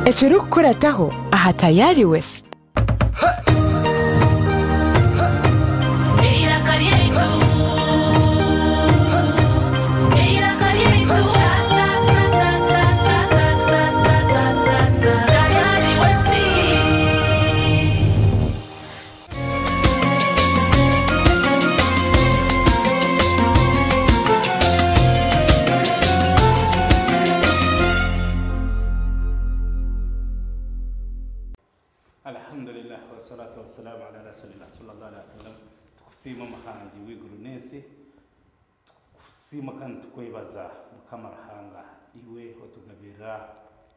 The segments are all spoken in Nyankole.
Ekirikukurataho aha Tayari West. Eiraka ryaitu, eiraka ryaitu, ta ta ta ta ta ta ta ta ta ta ta Tayari West. Alhamdulillah wassalatu wassalamu ala rasulillah sallallahu alaihi wasallam. Tukusiima Omuhangi w'eiguru n'ensi, tukusiima kandi tukwebaza Mukama Ruhanga, iwe otugabirira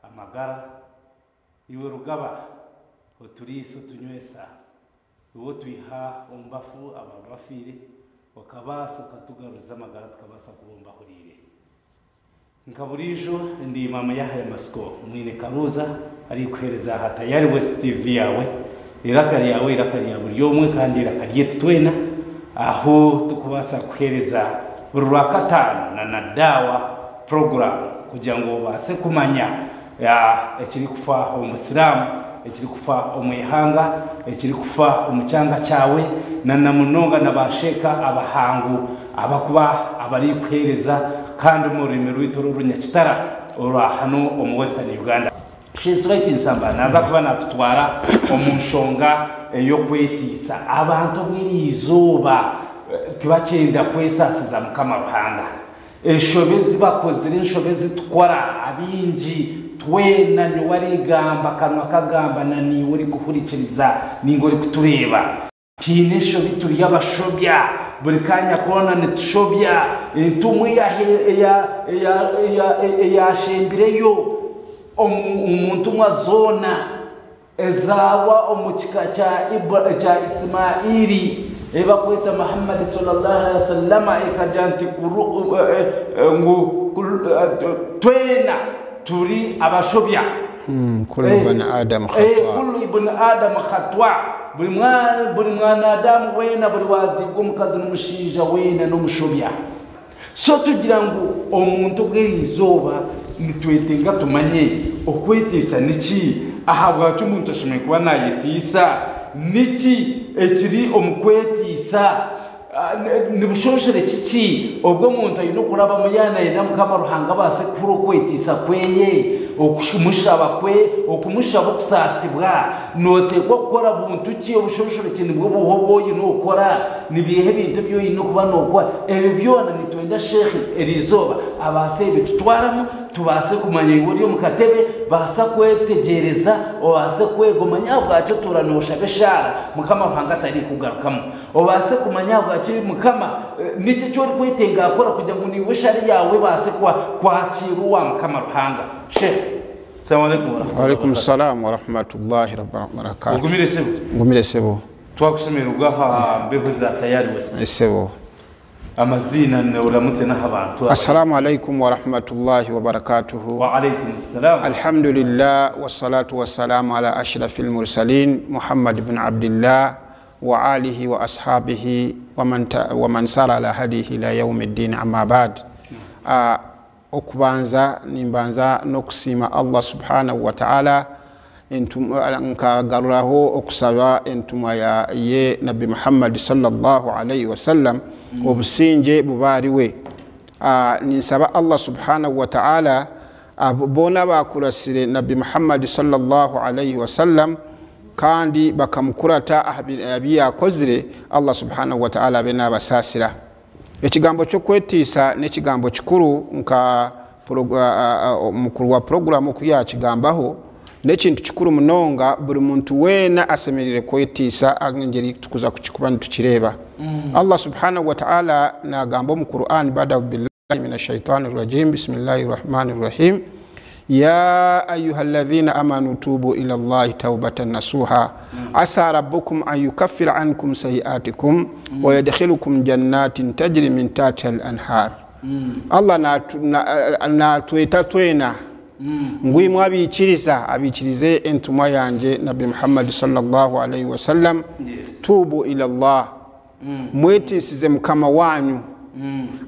amagara, iwe rugaba oturiisa otunywesa, iwe otwiha omu bafu ababa bafiire, okabaasa okatugaruza amagara tukabaasa kuba omu bahuriire. Nka buriijo ndi Maama Yahaya Matsiko Mwine Karuuza arikuheereza aha Tayari West TV yaawe, eiraka ryawe, eiraka rya buri omwe kandi eiraka ryaitu twena ahu turikubaasa kuheereza buri Rwakataano na na Daawa puroguraamu kugira ngu obaase kumanya ekirikufa omu Busiraamu, ekirikufa omu ihanga, ekirikufa omu kyanga kyawe na na munonga na ba Sheeka abahangu abakuba abarikuheereza kandi omu rurimi rwaitu orw'Orunyakitara orwa hanu omu Western Uganda. Sheikh Right Nsamba naaza kuba naatutwara omu nshonga ey'okwetiisa. Abantu obw'eri izooba tibakyenda kwesaasiza Mukama Ruhanga. Enshobe ezi bakozire, enshobe ezi tukora abaingi twena, nyowe arigamba, akanwa kagamba na naiwe orikuhurikiriza ninga orikutureeba. Tihaine enshobi turi abashobya, buri kaanya koona nitushobya. Entumwa eyashembireyo omu ntumwa zoona ezaarwa omu kika kya Isimaili ei barikweta Muhammad sallallahu alaihi wasallam ekagira nti ngu twena turi abashobya. Kullu bani Adam khatwa. Kullu ibn Adam khatwa. Buri mwanadamu weena, buri waaziibwa omukazi n'omushaija weena n'omushobya. So tugira ngu omuntu obw'erizooba nitwetenga tumanye okweteisa niki, ahabwaki omuntu ashemereire kuba nayeteisa, niki ekiri omu kweteisa, ni bushonshere kiki obu omuntu aine okurabamu yaaba nayenda Mukama Ruhanga abaase kuhurira okweteisa kweye, okumushaba kwe, okumushaba okusaasibwa. Nooteekwa kukora buntu ki? Obushonshorekye ki nibwo buha obu oine okukora? Ni biiha ebintu ebi oine okuba nookora? Ebyo byona nitwenda Sheikh eriizooba abaase ebitutwaramu tubaase kumanya iwe ori omu katebe baasa kwetegyereza obaase kwega omanye ahabwaki otuura nooshaba eshaara Mukama Ruhanga atarikugarukamu. Obaase kumanya ahabwaki Mukama niki eki orikwetenga kukora kugira ngu naiwe eshaara yaawe ebaase kwakiirwa owa Mukama Ruhanga. Sheikh. Salamu alaikum warahmatullahi Waalaikum wabarakatuh. salaam warahmatullahi wabarakatuh. Ogumire sebo. Ngumire sebo. Twakushemererwa aha mbeho za Tayari West. Sebo. Amaziina oramutse n'aha bantu abari. Assalamu alaikum warahmatullahi wabarakatuhu. Wa alaikum salaam. Alhamdulillah wassalatu wassalamu ala ashrafil mursalin Muhammad ibn Abdillah wa alihi wa ashabihi wa man sara ala hadihi ila yaumiddin amma ba'd. Okubanza nimbanza n'okusiima Allah subhanahu wa ta'ala, nkagaruraho okusaba entumwa ye Nabbi Muhammad sallallahu alaihi wasallam, obusingye bube ahariwe. Ninsaba Allah subhanahu wa ta'ala boona abakurasire Nabbi Muhammad sallallahu alaihi wasallam kandi bakamukurata aha bi yakozire, Allah subhanahu wa ta'ala abe nabasaasira. Ekigambo ky'okwetiisa n'ekigambo kikuru nka mukuru wa puroguramu oku yaakigambaho, n'ekintu kikuru munonga buri muntu weena ashemereire kwetiisa engyeri tukuza kuba nitukireeba. Allah subhanahu wa ta'ala naagamba omu Quran bada billahi minash shaitani rajim bismillahir rahmanir rahim ya ayyuhalladhina amanu tubu ila Allahi tawbatan nasuha asa rabbukum an yukaffira ankum sayi'atikum wa yadkhilukum jannatin tajri min tahtiha al-anhar. Allah natweta twena ngu imwe abiikiriza, abiikirize entumwa yangye Nabbi Muhammad sallallahu alaihi wasallam, tubu ila Allah, mwetiisize Mukama wanyu,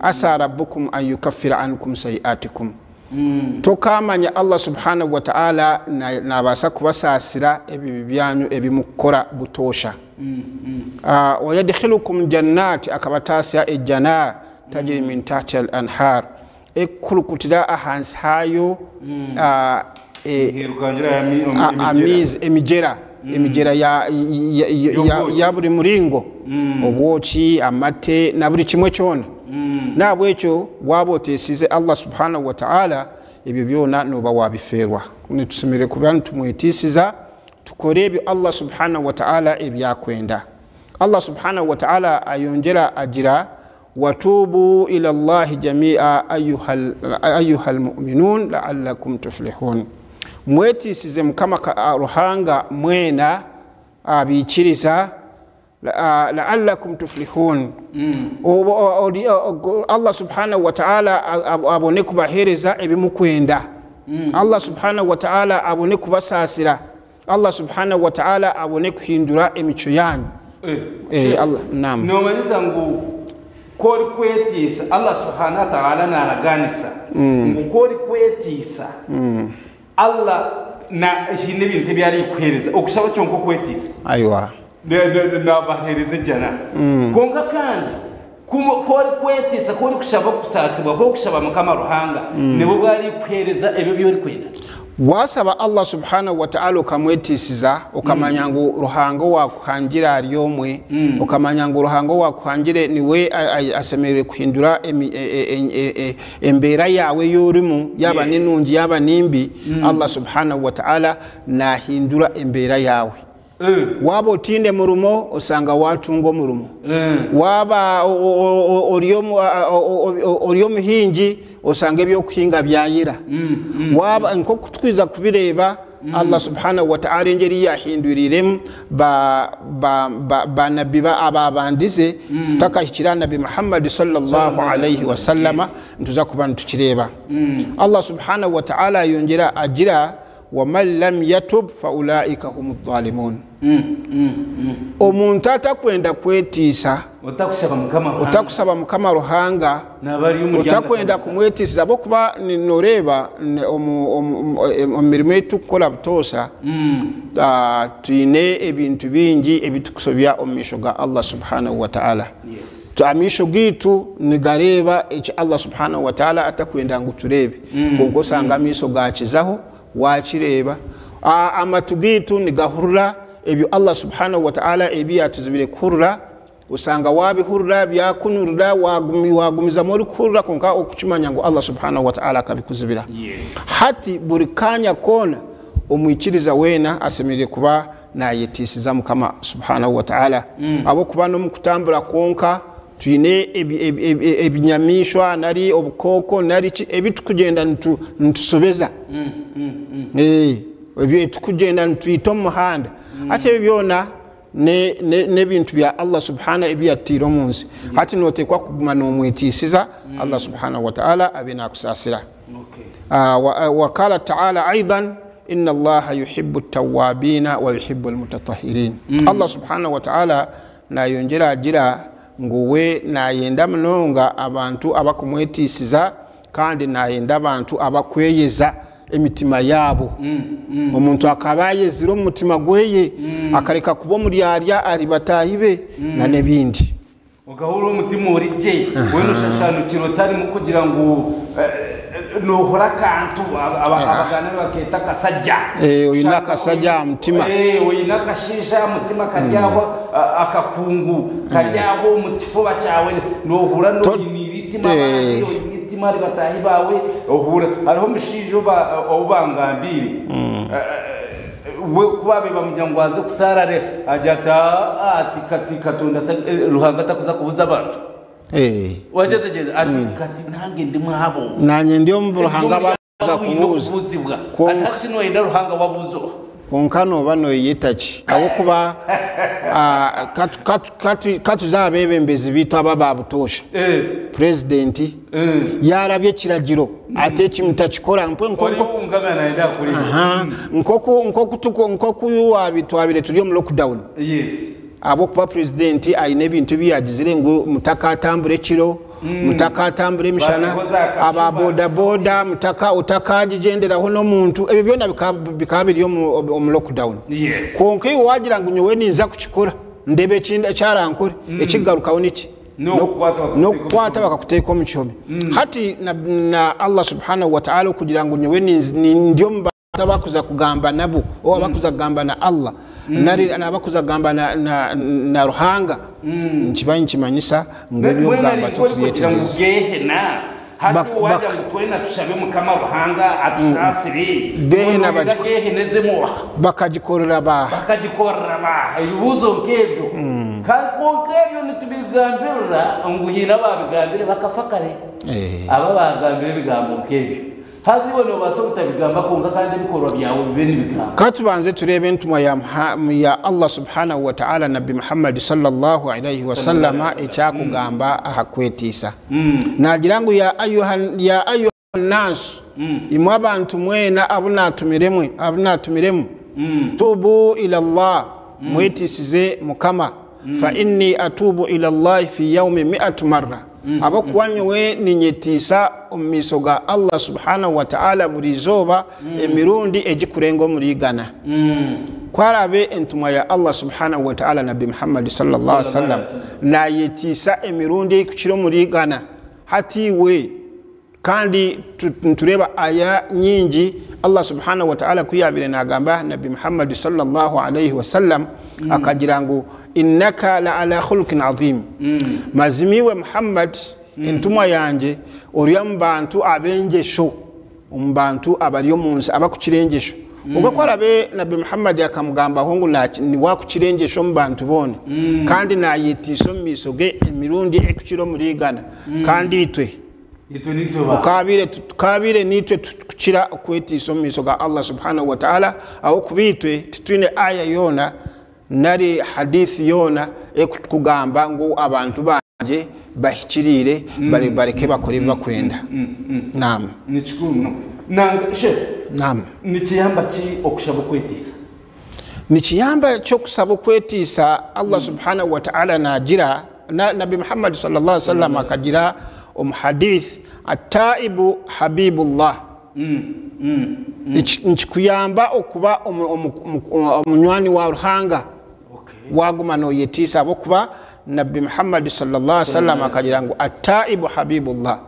asa rabbukum an yukaffira ankum sayi'atikum. Tokamanya Allah subhanahu wa ta'ala nabaasa kubasaasira ebibi byanyu ebimukukora butoosha. Wayadkhilukum jannati, akabatasya ejjana tajiri min tahtiha al anhar, ekukurukutira ahansi haayo amaizi, emigyera, emigyera ya buri muringo, obwoki, amate na buri kimwe kyona. Nahabwekyo waaba oteesize Allah subhanahu wa ta'ala, ebyo byona noba wabifeerwa. Nitusemerere kuba nitumwetiisiza, tukore ebyo Allah subhanahu wa ta'ala ebyakwenda. Allah subhanahu wa ta'ala ayongyera agira, watubu ila llahi jamia ayuha almuminun laallakum tuflihun. Mwetiisize Mukama Ruhanga mwena abiikiriza, laallakum tuflihun. Allah subhanahu wa ta'ala abone kubaheereza ebimukwenda. Allah subhanahu wa ta'ala abone kubasaasira. Allah subhanahu wa ta'ala abone kuhindura emico yanyu. Allah, naam. Nomanyisa ngu kori kwetiisa, Allah subhanahu wa ta'ala naraganisa ngu kori kwetiisa, Allah na hine ebintu ebi arikuheereza okushaba kyonka okwetiisa. Aiwa. Nabaheereza ejjana. Konka kandi kori kwetiisa, kori kushaba okusaasibwa, kori kushaba Mukama Ruhanga, nibwo bwarikuheereza ebyo byorikwenda. Wasaba Allah subhanahu wa ta'ala okamwetiisiza, okamanya ngu Ruhanga wakuhangira ari omwe, okamanya ngu Ruhanga wakuhangire niwe asemereire kuhindura embeera yawe yorimu, yaba ninungi yaba nimbi, Allah subhanahu wa ta'ala nahindura embeera yawe. Waba otinde murumo, osanga watunga omurumo. Waba ori omuhingi, osanga ebyokuhinga byayira. Waba nk'okutwiza kubireeba, Allah subhanahu wa ta'ala engeri yahinduriremu banabbi ababandize, tutakahikira Nabi Muhammad sallallahu alayhi wa sallama, nituza kuba nitukireeba. Allah subhanahu wa ta'ala yongera agira, waman lam yatub faulaika humu dhalimun. Omuntu atakwenda kwetiisa, otakusaba Mukama Ruhanga, otakwenda kumwetiisiza, abokuba noreeba omu mirimo etukukola butoosa, twine ebintu bingi ebitukusobya omu maisho ga Allah subhanahu wa ta'ala. Amaisho gaitu nigareeba eki Allah subhanahu wa ta'ala atakwenda ngu tureebe. Konka osanga amaisho gakizaho, wakireeba. Amatu gaitu nigahurura ebyo Allah subhanahu wa ta'ala ebi yatuzibire kuhurura, osanga wabihurura byakunurura, wagumizamu orikuhurura, konka okukimanya ngu Allah subhanahu wa ta'ala akabikuzibira. Hati buri kanya koona omwikiriza weena asemerire kuba nayetiisiza Mukama subhanahu wa ta'ala. Abokuba n'omukutambura kwonka twine ebinyamishwa nari obukooko nari ki ebitukugenda nitusobeza. Ebyo tukugenda nitwita omu muhanda. Ati ebyo byona n'ebintu bya Allah subhanahu ebiyatiire omu nsi. Hati noteekwa kuguma n'omwetiisiza Allah subhanahu wa ta'ala abe nakusaasira. Wakala ta'ala aidan, inna Allaha yuhibbu tawabina wa yuhibbu almutatahirin. Allah subhanahu wa ta'ala nayongera agira ngu we nayenda munonga abantu abakumwetiisiza, kandi nayenda abantu abakweyeza emitima yaabo. Omuntu akaba ayezire omu mutima gweye, akareka kuba omuryarya ari bataahi be na n'ebindi. Ogahura omutima ori gye, wena oshashanukire otarimu kugira ngu nohora akantu, abaganda bakeeta akasajja. Oyine akasajja aha mutima. Oyine akashaija aha mutima karyaho, akakungu karyaho omu kifuba kyawe, nohura noyiniire itima abandi, oyine itima ari bataahi baawe, ohura. Hariho omushaija ou bangambiire, we kuba bamugira ngu aze kusaarare, agira ati, ati kati Katonda Ruhanga atakuza kubuza abantu. Wakyetegereza ati kati nange ndi mwabo. Nanye ndi omu Ruhanga baza kubuza. Kubuzibwa. Ati kino wenda Ruhanga wabuzo. Konka noba noyita ki? Ahabw'okuba, katuza abebembezi bitu aba babutosha. President yarabye ekiragiro ate ekimutakikora mpwe nkoku nkoku tuko nkoku twabire turi omu lockdown. Ahabw'okuba purezidenti aine ebintu ebi yaagizire ngu mutakatambura ekiro, mutakatambura emishana, Bateho za aba kashuba. bodaboda mutaka otakagigyenderaho n'omuntu, ebyo byona bikaba bikaba biri omu omu lockdown. Yes. Kwonka iwe waagira ngu nyowe ninza kukikora ndeebe eki eki arankore, ekikugarukaho niki? N'okukwata bakakuteeka omu N'okukwata kihome. bakakuteeka omu kihome. Hati na na Allah subhanahu wa ta'ala okugira ngu nyowe ninz ndi omu bantu abakuza kugamba nabo oba abakuza kugamba na Allah nari abakuza kugamba na, na, na Ruhanga, nikiba nikimanyisa ngu Mbwenu eby'okugamba ari nk'orikugira ngu tokubyetegereza. Gehena, hati Bak- waagira bak- ngu twena tushabe Mukama Ruhanga atusaasire, Gehena mbwenu oyenda Gehena ezemu oha? Bakagikorera baaha? Bakagikorera baaha? Ebibuuzo nk'ebyo. Kandi kwonka ebyo nitubigambirira ngu haine abaabigambire bakafa kare. Abo abaagambire ebigambo nk'ebyo. Haza iwe noobaasa obutabigamba kwonka kandi ebikorwa byawe bibe nibigamba. Ka tubanze tureebe entumwa ya ya Allah subhanahu wa ta'ala Nabbi Muhammad sallallahu alaihi wasallama ekyakugamba aha kwetiisa. Naagira ngu ya ayuha ya ayuha naasu, imwe abantu mwena abu naatumiremwe abu naatumiremu, tuubu ila Allah, mwetiisize Mukama, fa inni atuubu ila Allahi fi yaumi mi'atu marra, ahabw'okuba nyowe ninyetiisa omu maisho ga Allah subhanahu wa ta'ala buri izooba emirundi egikurenga omuri igana. Ku araabe entumwa ya Allah subhanahu wa ta'ala Nabbi Muhammad sallallahu alaihi wasallam naayetiisa emirundi erikukira omuri igana, hati iwe Kandi nitureeba aya nyingi Allah subhanahu wa ta'ala ku yaabaire naagamba Nabbi Muhammad sallallahu alaihi wasallam akagira ngu innaka la ala khuluqin adhim, mazima iwe Muhammad entumwa yangye ori omu bantu ab'engyesho, omu bantu abari omu nsi abakukira engyesho. Obwo ku araabe Nabbi Muhammad akamugambaho ngu niwe akukira engyesho omu bantu boona kandi naayetiisa omu maisho ge emirundi erikukira omuri igana, kandi itwe? Itwe nitwe ba. Tukaabaire tukaabaire niitwe tukukira okwetiisa omu maisho ga Allah subhanahu wa ta'ala ahabw'okuba itwe titwine aya yoona nari hadith yoona erikukugamba ngu abantu bangye bahikiriire bari bareke bakore ebi bakwenda. Naam. Ni kikuru munonga. Nanga Sheikh, Naam. nikiyamba ki okushaba okwetiisa? Nikiyamba ki okusaba okwetiisa? Allah subhanahu wa ta'ala naagira Na Nabbi Muhammad sallallahu alaihi wasallam akagira omu hadith, Attaibu habibullah, nikikuyamba okuba omunywani wa Ruhanga waguma noyetiisa ahabw'okuba Nabbi Muhammad sallallahu alaihi wasallam akagira ngu Attaibu habibullah,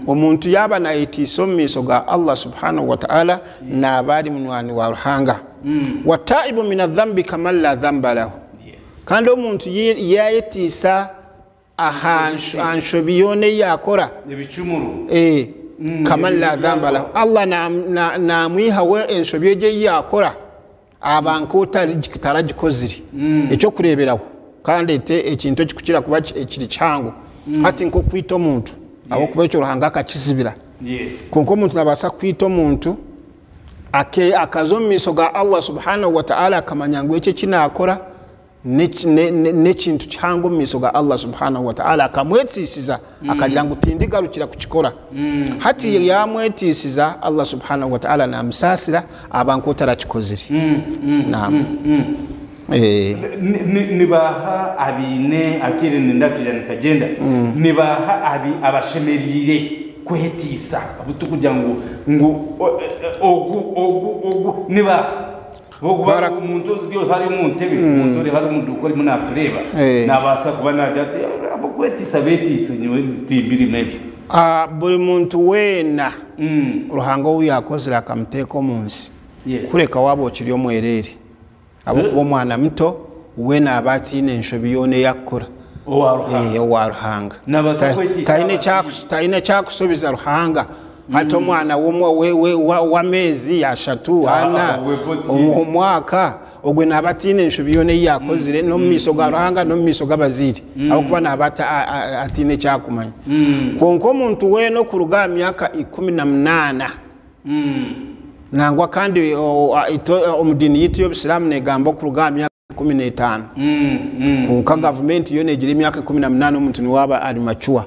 omuntu yaaba nayetiisa omu maiso ga Allah subhanahu wa ta'ala naaba ari munywani wa Ruhanga. Wattaibu mina dhambi kaman la dhamba lahu. Kandi omuntu yaayetiisa aha nshobi yoona ei yaakora, kaman laa dhamba lahu, Allah naamwihaho enshobi egyo ei yaakora aba nk'otaragikozire. Eky'okureeberaho, ka ndeete ekintu ekirikukira kuba kiri kihango hati nk'okwita omuntu, ahabw'okuba ekyo Ruhanga akakizibira. Kwonka omuntu naabaasa kwita omuntu Akaza omu maisho ga Allah subhanahu wa ta'ala akamanya ngu eki eki naakora n'ekintu kihango omu maisho ga Allah subhanahu wa ta'ala akamwetsiisiza akagira ngu tindigarukira kukikora. Hati yaamwetsiisiza Allah subhanahu wa ta'ala naamusaasira aba nk'otarakikozire. Naam. Ni baaha abaine akaire nindakija nikagyenda ni baaha abashemereire kwetiisa abu turikugira ngu ngu ogu ogu ogu ni baaha? Ahabw'okuba omuntu ori hariya omu ntebe omuntu ori hariya omu duuka orimu naatureeba naabaasa kuba naagira ati ab'okwetiisa beetiise nyowe timbirimu ebyo. Buri muntu weena Ruhanga ou yaakozire akamuteeka omu nsi kureka waaba okiri omwereere. Ahabw'okuba omwana muto we naaba ataine nshobi yoona ei arikukora. Owa Ruhanga. Taine eki arikushobeza Ruhanga. Hati omwana w'ameezi ashatu, ana, omwaka, ogwo naaba ataine nshobi yoona ei yaakozire n'omu maisho ga Ruhanga n'omu maisho g'abazaire ahabw'okuba naaba ataine eki arikumanya. Kwonka omuntu weena okuruga aha myaka 18, Nangwa kandi omu diini yaitu y'Obusiraamu neegamba okuruga aha myaka 15. Kwonka gavumenti yo neegira emyaka 18 omuntu niwe aba ari mature.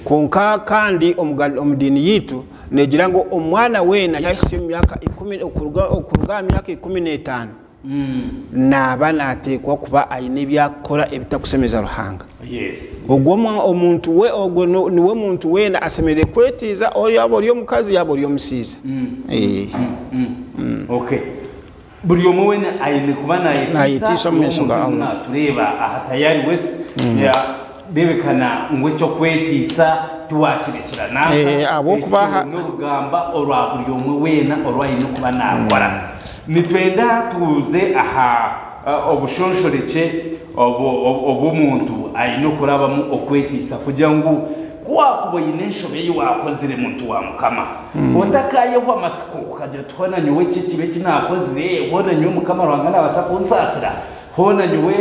Kwonka kandi omu diini yaitu neegira ngu omwana weena yaahitsya omu myaka okuruga aha myaka 15. Naaba naateekwa kuba aine ebi arikukora ebitakushemeza Ruhanga. Ogwo omuntu we ogwo niwe muntu weena ashemereire kwetiiza yaaba ori omukazi yaaba ori omushaija. Okay. Buri omwe weena aine kuba naayetiisa Naayetiisa omu maisho ga Allah. Natureeba aha Tayari West reebekana ngu eky'okwetiisa tiwakirekyera nanka. Ahabw'okuba Ekyo n'orugamba orwa buri omwe weena oru aine kuba naakora. Nitwenda tuze aha obushonshorekye obu omuntu aine okurabamu okwetiisa kugira ngu ku waakuba oine enshobe ei waakozire muntu wa Mukama, otakaayehwa matsiko okagira oti, Hoona nyowe eki ekibi eki naakozire, hoona nyowe Mukama Ruhanga naabaasa kunsaasira? Hoona nyowe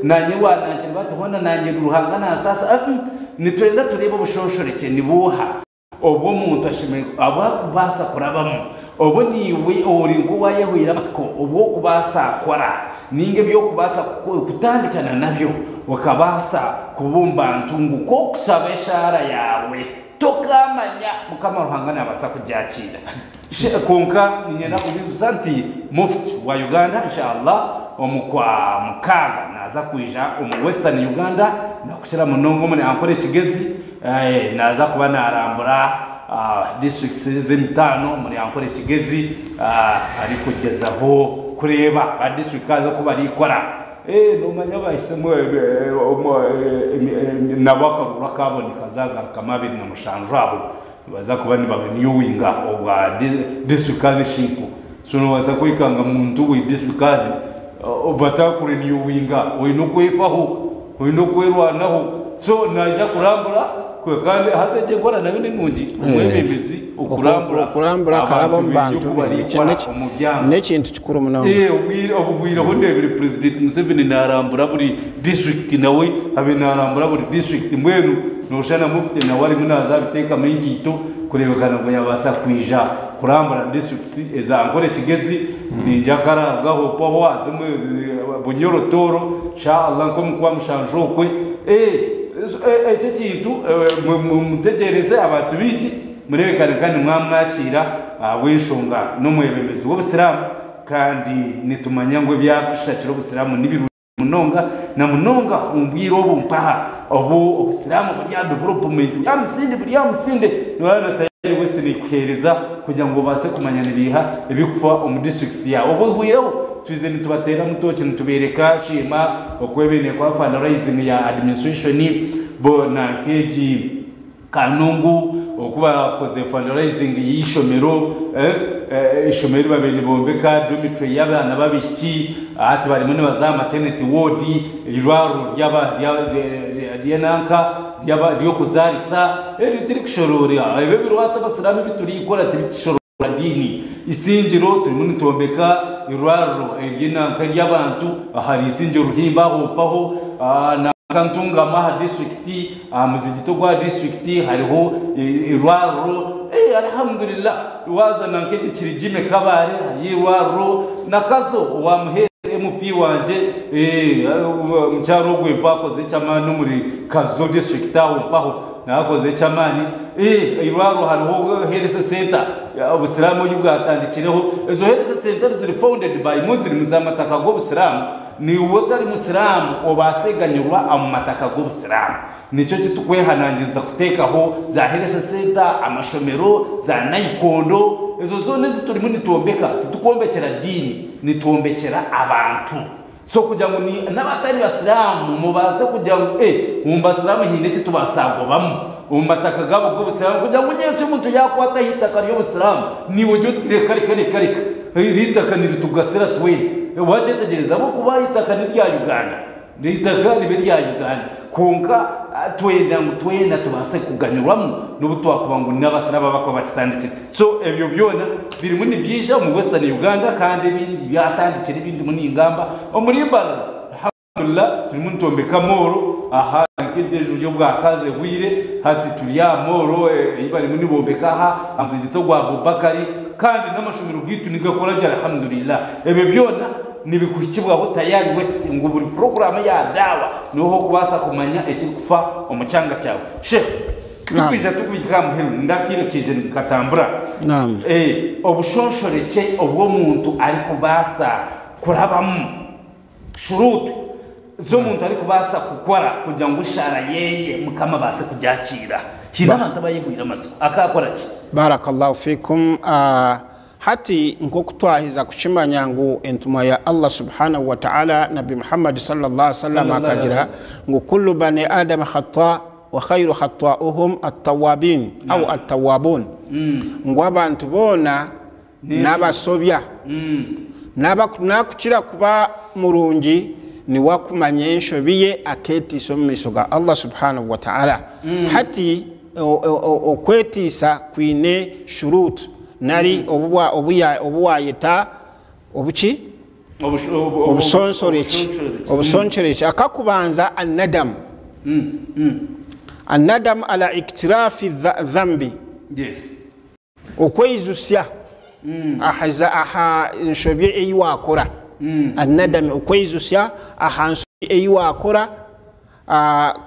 naanye waanankire bati, hoona naanye Ruhanga nansaasira? Nitwenda tureebe obushonshorekye nibuuha. Obu omuntu ashemereire abu arikubaasa kurabamu, obu naiwe ori nk'owaayehweire amatsiko obu orikubaasa kukora nainga ebi orikubaasa kutandikana nabyo okabaasa kuba omu bantu ngu ku orikushaba eshaara yaawe tokaamanya Mukama Ruhanga naabaasa kugyakiira. Kwonka niinyenda kubiijutsya nti Mufti wa Uganda Insha Allah omu kwa mukaaga naaza kwija omu Western Uganda nakukira munonga omuri Ankole Kigezi. Naaza kuba naarambura districts z'emitaano omuri Ankole Kigezi arikugyezaho kureeba ba district kazi oku barikora. Noomanya bahisemu nabo akaruru akaabo nikazagarukamu 27 aho nibaza kuba niba renewinga obwa district kaziship. So noobaasa kwekanga muntu we district kazi batakurenewinga oine okwefaho. Oine okwerwanaho. So naija kurambura kandi haza egyo enkora nayo ni nungi omwebembezi okurambura Okurambura akaraba abantu omu beye bantu oku barikora omu byanga. n'ekintu kikuru munonga. Obwire obubwire obu ndebire President Museveni narambura buri district nawe abe narambura buri district mbwenu noshusha na Mufti nawe arimu naza abitekamu enkaito kurebekana ngu yabaasa kwija kurambura districts eza Ankole Kigezi Ningira akararugaho mpaho aze omu Bunyoro Tooro Insha Allah nk'omu Kwamushanju okwe. Ekyo ekintu mutegyereze abantu baingi mureebekane kandi mwamwakiira ahabw'enshonga n'omwebembezi w'obusiraamu kandi nitumanya ngu ebi arikushakira obusiraamu nibirungi. Munonga na munonga omu bwire obu mpaha obu obusiraamu buri aha development buri aha misinde buri aha misinde noreeba na Tayari West nekuhereza kugira ngu obaase kumanya nibiiha ebikufa omu districts yaawe obu ohwireho twize nitubateeramu tooki nitubereka sheema oku ebaire nekora fundraising ya administration bo nanka egi Kanungu oku baakoze fundraising y'eishomero, eishomero eri babaire nibombeka, dormitory y'abaana b'abaishiki, hati barimu nibaza aha maternity ward, eirwariro ry'enanka ry'okuzaarisa, eryo tirikushoroora, ebyo ebiriho hati abasiraamu ebi turikukora tibikishoroora diini. Isingiro turimu nitwombeka eirwariro ery'enanka ery'abantu ahari Isingiro Ruhimba aho mpaho na. Nka Ntungamo aha disiturikiti, aha muzigiti ogw'aha disiturikiti hariho eirwariro. Alhamdulillah waaza na nk'ekyo Kirigime Kabale hariyo eirwariro na Kazo owa Muheesi MP wangye omukyara ogwo mpaho akoze eky'amaani omuri Kazo disiturikiti aho mpaho nawe akoze eky'amaani. Eirwariro hariho health centre obusiraamu obu bwatandikireho. Ezo health centre ziri founded by Muslims amataka g'obusiraamu. Naiwe otari Musiraamu obaase ganyurwa omu mataka g'Obusiraamu. Nikyo ki tukwehanangiriza kuteekaho za health centre, amashomero, za naikondo, ezo zoona ezi turimu nitwombeka titukwombekyera diini, nitwombekyera abantu. So kugira ngu n'abatari Basiraamu mubaase kugira ngu eh omu Basiraamu haine eki tubaasa kugobamu omu mataka gaabo g'Obusiraamu kugira ngu nyenkya omuntu yaakwata aha itaka ry'Obusiraamu naiwe ogire oti reka reka reka reka eri itaka niritugasira twena. Wakyetegyereza ahabw'okuba eitaka n'erya Uganda, eitaka ribe erya Uganda kwonka twenda ngu twena tubaase kuganyurwamu n'obu twakuba ngu n'abasiramu abakuba bakitandikire. So ebyo byona birimu nibyija omu Western Uganda kandi ebindi byatandikire ebi ndimu ningamba omuri Mbarara. Alhamdulillah turimu nitwombeka mooro aha nk'egye enju y'obwakazi ehweire hati turi aha mooro ei barimu nibombeka aha aha muzigiti ogwa Abubakari kandi n'amashomero gaitu nigakora gye Alhamdulillah. Ebyo byona nibikuhikibwaho Tayari West ngu buri puroguraamu ya daawa niho hokubaasa kumanya ekirikufa omu kyanga kyawe. Sheikh, turikwija turikuhika aha muheru ninga akaire kaije nikatambura, obushonshorekye obu omuntu arikubaasa. kurabamu, shuruutu z'omuntu arikubaasa kukora kugira ngu eshaara yeye Mukama abaase kugyakiira. Haine abantu abayehwire amatsiko. Akaakora ki? Barakallahu fikum. Hati nk'oku twaheza kukimanya ngu entumwa ya Allah subhanahu wa ta'ala Nabbi Muhammad sallallahu alaihi wasallam akagira ngu kullu bani Adam khata wa khairu khata'uhum at-tawabin au at-tawabun, ngu abantu boona n'abasobya, nakukira kuba murungi niwe akumanya enshobi ye akeetiisa omu maisho ga Allah subhanahu wa ta'ala. Hati okwetiisa kwine shurut nari obu wayeta obuki? Obusonsoreki. Obusonsoreki. Akakubanza annadamu. Annadamu ala iktirafi dhambi. Yes. Okweizutsya aha nshobi ei wakora. Annadamu okweizutsya aha nshobi ei wakora.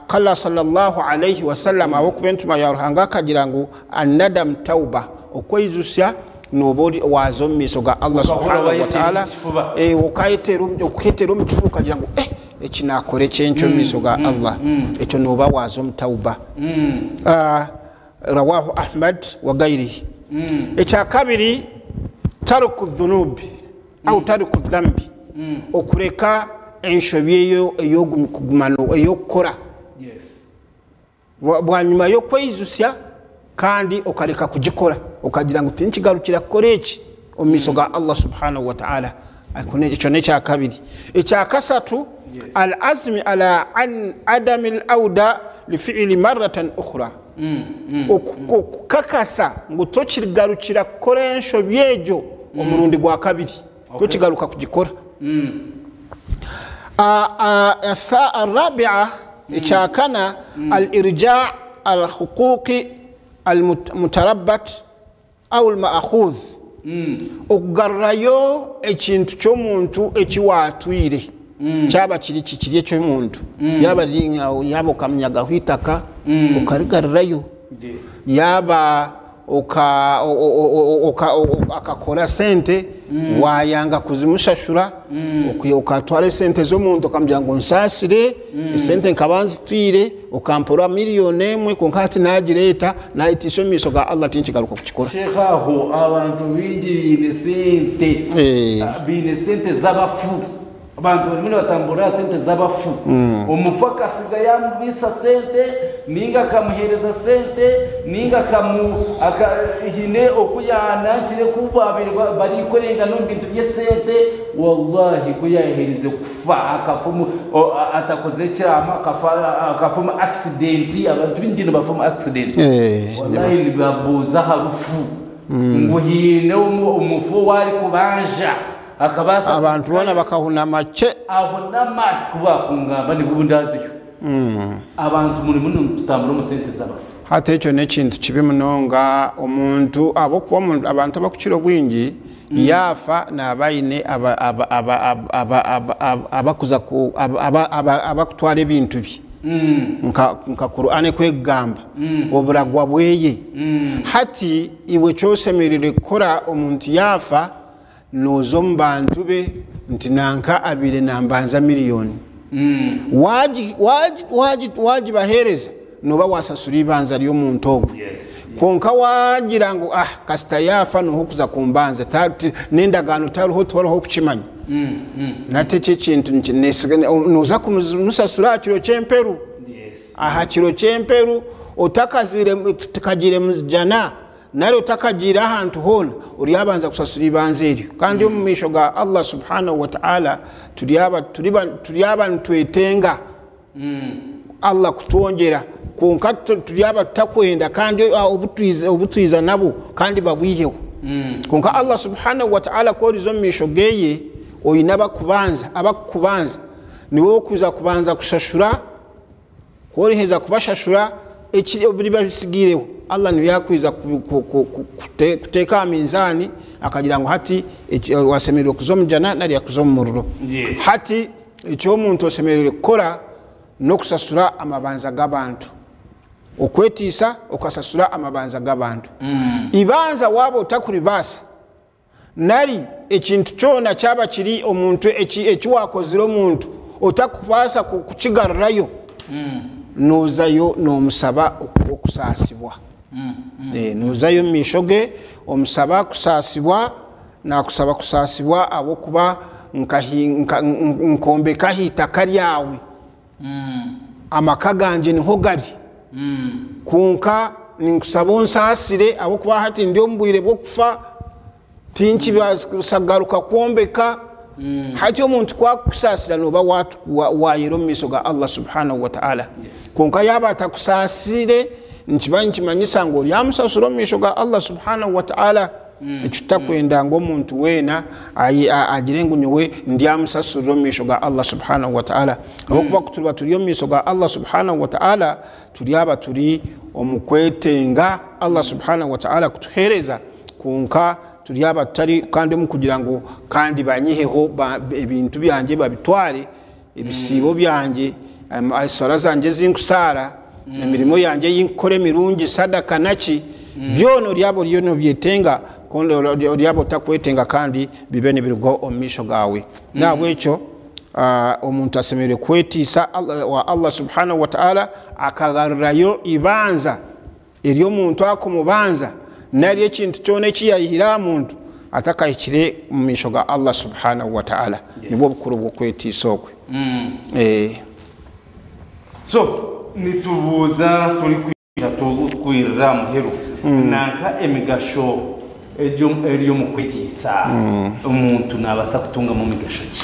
Kala sallallahu alayhi wasallam ahabw'okuba entumwa ya Ruhanga akagira ngu annadamu tauba, okweizutsya noba ori waaza omu maisho ga Allah Okahurira subhanahu wa wayeteera ta'ala, omu kifuba. Okuketera omu kifuba ukagira ngu eki nakora ekyenkyo omu maisho ga Allah, ekyo noba waaza omu tauba. Rawahu Ahmad wa gairihi. Ekya kabiri, taruku dhunubi au taruku dhambi, okureka enshobi eyo ey'okugumana ey'okukora. Yes. Bwanyuma y'okweizutsya kandi okareka kugikora, okagira ngu tinkigarukira kukora eki omu maisho ga Allah subhanahu wa ta'ala. Ekyo n'ekya kabiri. Ekya kasatu, Yes. al azmi ala an adami al auda li fi'li marratan ukhra. Okukakasa ngu tokigarukira kukora enshobi egyo omurundi gwa kabiri, tokigaruka kugikora. Arabia, ekyakana, al irja al huquqi al mutarabat au al ma'khudh, okugarurayo ekintu ky'omuntu eki watwire, kyaba kiri kikiri eky'omuntu, yaba riri yaba okamunyagaho itaka okarigarurayo, Yes. yaba akakora sente wayanga kuzimushashura, okatwara esente z'omuntu okamugira ngu nsaasire esente nkaba nzitwire, okampora miliyoni emwe, kwonka hati nagireeta nayitiisa omu maisho ga Allah tinkigaruka kukikora. Sheikh, aho abantu bingi biine sente. Biine sente z'abafu. Abantu barimu nibatambura sente z'abafu. Omufu akasiga yamubisa sente, ninga akamuhereza sente, ninga hine oku yanankire ku babiri barikorenga n'omu bintu by'esente, wallahi ku yaherize kufa akafa atakoze ekyama, akafa omu accident. Abantu bingi nibafa omu accident. Wallahi nibabuuza aha rufu ngu hiine omufu owu arikubanja akabaasa abantu boona bakahunama kye. Ahunama kuba kungamba nibwo ndaziyo. Abantu muri muno tutambura omu sente z'abafu. Hati ekyo n'ekintu kibi munonga omuntu ahabw'okuba abantu abakukira obwingi yaafa naaba aine abakuza abakutwara ebintu bye. Nka Qur'an kwegamba oburagwa bweye. Hati iwe kyosemerire kukora omuntu yaafa, noza omu bantu be nti nanka abire nambanza miliyoni. Wagibahereza noba wasasura ibanza ry'omuntu ogwo. Kwonka wagira ngu kasita yafa niho kuza kumbanza, n'endagaano tariho twariho kukimanya. Nate ekyo ekintu noza kumusasura aha kiro ky'emperu. Aha kiro ky'emperu otakazire tukagiire mujana nari otakagiire ahantu hoona oryabanza kusasura ibanza eryo. Kandi omu maisho ga Allah subhanahu wa ta'ala turyaba nitwetenga Allah kutwongyera, kwonka turyaba tutakwenda kandi obutwiza nabo kandi babwiheho. Kwonka Allah subhanahu wa ta'ala ku oriza omu maisho geye oyine abakubanza niwe okuza kubanza kushashura, ku oriheza kubashashura eki biri bisigireho Allah niwe yakwiza kuteeka aha minzaani akagira ngu hati wasemereire kuza omu jana nari yakuza omu muriro. Yes. Hati eki omuntu osemereire kukora n'okusasura amabanza g'abantu, okwetiisa okasasura amabanza g'abantu. Ibanza waaba otakuribaasa Nari ekintu kyona kyaba kiri omuntu eki eki waakozire omuntu otakubaasa kukigarurayo, noozayo noomusaba okusaasibwa. Noozayo omu maisho ge omusaba kusaasibwa, naakusaba kusaasibwa ahabw'okuba nkombeka aha itaka ryawe. Amaka gangye niho gari, kwonka ninkusaba onsaasire ahabw'okuba hati ndi omu bwire bw'okufa, tinkibaasa kugaruka kwombeka. Hati omuntu ku akukusaasira nooba waayera omu maisho ga Allah subhanahu wa ta'ala. Kwonka yaaba atakusaasiire, nikiba nikimanyisa ngu oryamusasura omu maisho ga Allah subhanahu wa ta'ala. Ekyo tutakwenda ngu omuntu weena agire ngu nyowe ndyamusasurira omu maisho ga Allah subhanahu wa ta'ala. Ahabw'okuba ku turiba turi omu maisho ga Allah subhanahu wa ta'ala, turyaba turi omu kwetenga Allah subhanahu wa ta'ala kutuheereza, kwonka turyaba tutari kandi omu kugira ngu kandi banyiheho ebintu byangye babitware, ebisiibo byangye, eswara zangye ezi nkusaara, emirimo yangye ei nkukora emirungi, sadaka naki, byona oryaba oriyo nobyetenga, oryaba otakwetenga kandi bibe nibiruga omu maisho gaawe. Nahabwekyo omuntu ashemereire kwetiisa wa Allah subhanahu wa ta'ala akagarurayo eibanja ery'omuntu akumubanza nari ekintu kyona eki yayihire aha muntu atakahikire omu maisho ga Allah subhanahu wa ta'ala. Nibwo bukuru bw'okwetiisa okwe. So nitubuuza turikwija tukwirira aha muheru nanka emigasho eri omu kwetiisa omuntu nabaasa kutungamu migasho ki?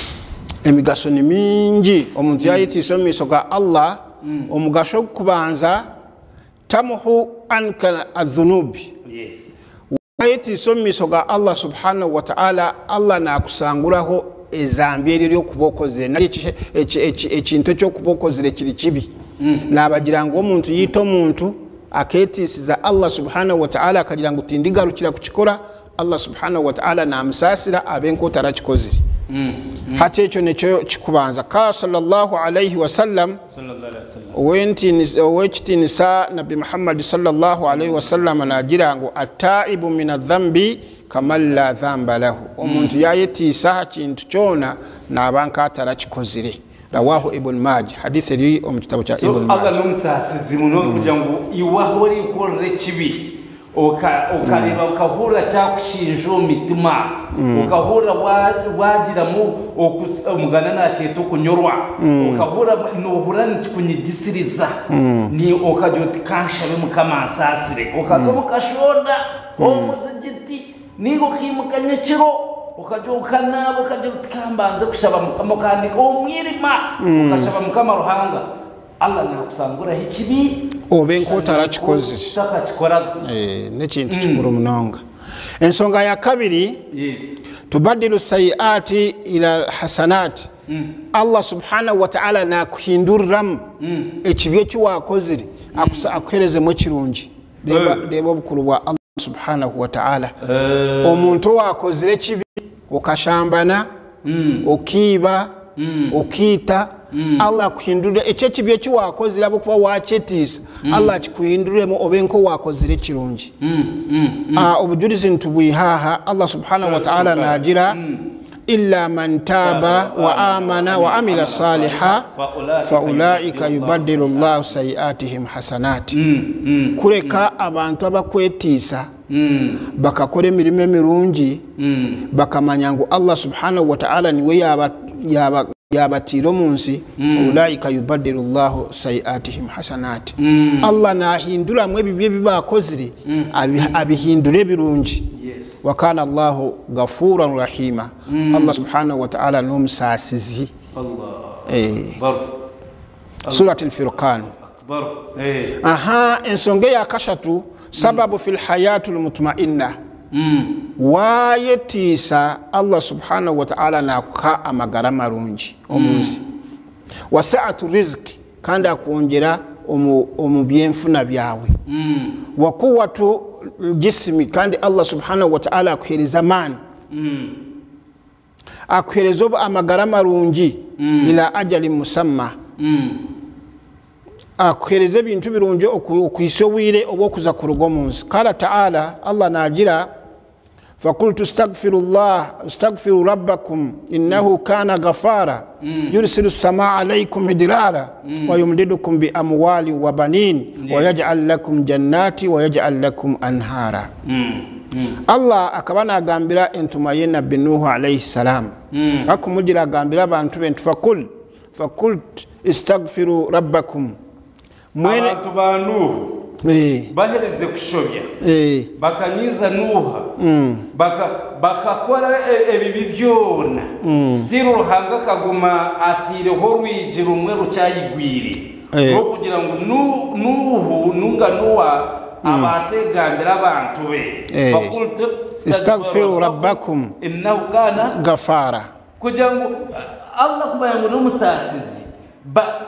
Emigasho ni mingi omuntu yayetiisa omu maisho ga Allah, omugasho ogw'okubanza Tamuhu anka adhunubi, Wayetiisa omu maisho ga Allah subhanahu wa ta'ala, Allah nakusanguraho ezambi eryo eryokuba okozire nari ekintu ekyokuba okozire kiri kibi. Nabagira ngu omuntu yaita omuntu aketiisiza Allah subhanahu wa ta'ala akagira ngu tindigarukira kukikora, Allah subhanahu wa ta'ala namusaasira abe nk'otarakikozire. Hati ekyo nikyo kikubanza. Qaala sallallahu alaihi wasallam, Owekitiinisa Nabbi Muhammad sallallahu alaihi wasallam nagira ngu Attaibu mina dhambi kaman la dhamba lahu, omuntu yayetiisa aha kintu kyona naba nk'atarakikozire. Rawahu Ibn Majah, hadith eri omu kitabo kya So Ibn Allah Majah. n'omusaasizi munonga kugira ngu iwe ahu orikukorera ekibi okareeba okahurira kyakushinja omu mitima, okahurira wagiramu omuganda nakyeta okunyorwa, okahurira nohurira nikikunyigisiriza, okagira oti kanshabe Mukama ansaasire, okaza omu kashonda, omu muzigiti, Nainga okaimuka nyekiro okagira okanaaba okagira oti kambanze kushaba Mukama okahandika omu mwirima okashaba Mukama Ruhanga Allah nakusanguraho ekibi Obe nk'otarakikozire. otakakikoraga. Eh, n'ekintu kikuru munonga. Ensonga ya kabiri, Yes. tubadilu sayiati ila hasanati, Allah subhanahu wa ta'ala nakuhinduriramu ekibi eki wakozire akuherezemu ekirungi. Reeba obukuru bwa Allah subhanahu wa ta'ala. Omuntu owakozire ekibi, okashambana, okaiba, okaita, Allah akuhindurire ekyo ekibi eki wakozire ahabw'okuba wakyetiisa, Allah akikuhinduriremu obe nk'owakozire ekirungi. Obujurizi nitubwiha aha, Allah subhanahu wa ta'ala naagira, Illa man taaba wa amana wa amila saliha fa ulaika yubadilu llahu sayiatihim hasanati. Kureka abantu abakwetiisa bakakora emirimo emirungi bakamanya ngu Allah subhanahu wa ta'ala niwe yaabataire omu nsi, ulaika yubadilu llahu sayiatihim hasanati. Allah nahinduramu ebibi ebi baakozire abihindura ebirungi. Wakana Allahu ghafuuran rahiima, Allah subhanahu wa ta'ala n'omusaasizi. Surat Al-Furqan. Aha, ensonga eya kashatu, sababu fil hayatul mutmainna, waayetiisa Allah subhanahu wa ta'ala naakuha amagara marungi omu nsi, wa sa'atu riziki, kandi akwongyera omu by'enfuna byawe, wa quwwatu ljismi, kandi Allah subhanahu wa ta'ala akuheereza amaani, akuheereza amagara marungi, ila ajalin musamma, akuheereza ebintu birungi okuhitsya obwire obw'okuza kuruga omu nsi. Qaala ta'ala, Allah naagira. Fakultu stagfiru llah stagfiru rabbakum innahu kana gafara yursilu samaa alaikum midirara wayumdidukum bi amwali wa banin wayajal lakum jannati wayajal lakum anhara. Allah akaba nagambira entumwa ye Nabbi Nuhu alaihi salam, akumugira agambira abantu be nti fakul fakult istagfiru rabbakum, mwene Abantu ba Nuhu bahereze kushobya, bakanyiza Nuha, bakakora ebibi byona, still Ruhanga akaguma atiireho orwigi rumwe rukyayigwire rw'okugira ngu Nuhu nunga Noa abaase kugambira abantu be. Fakultu istagfiru rabbakum innahu kana gafara, kugira ngu Allah kumanya ngu n'omusaasizi,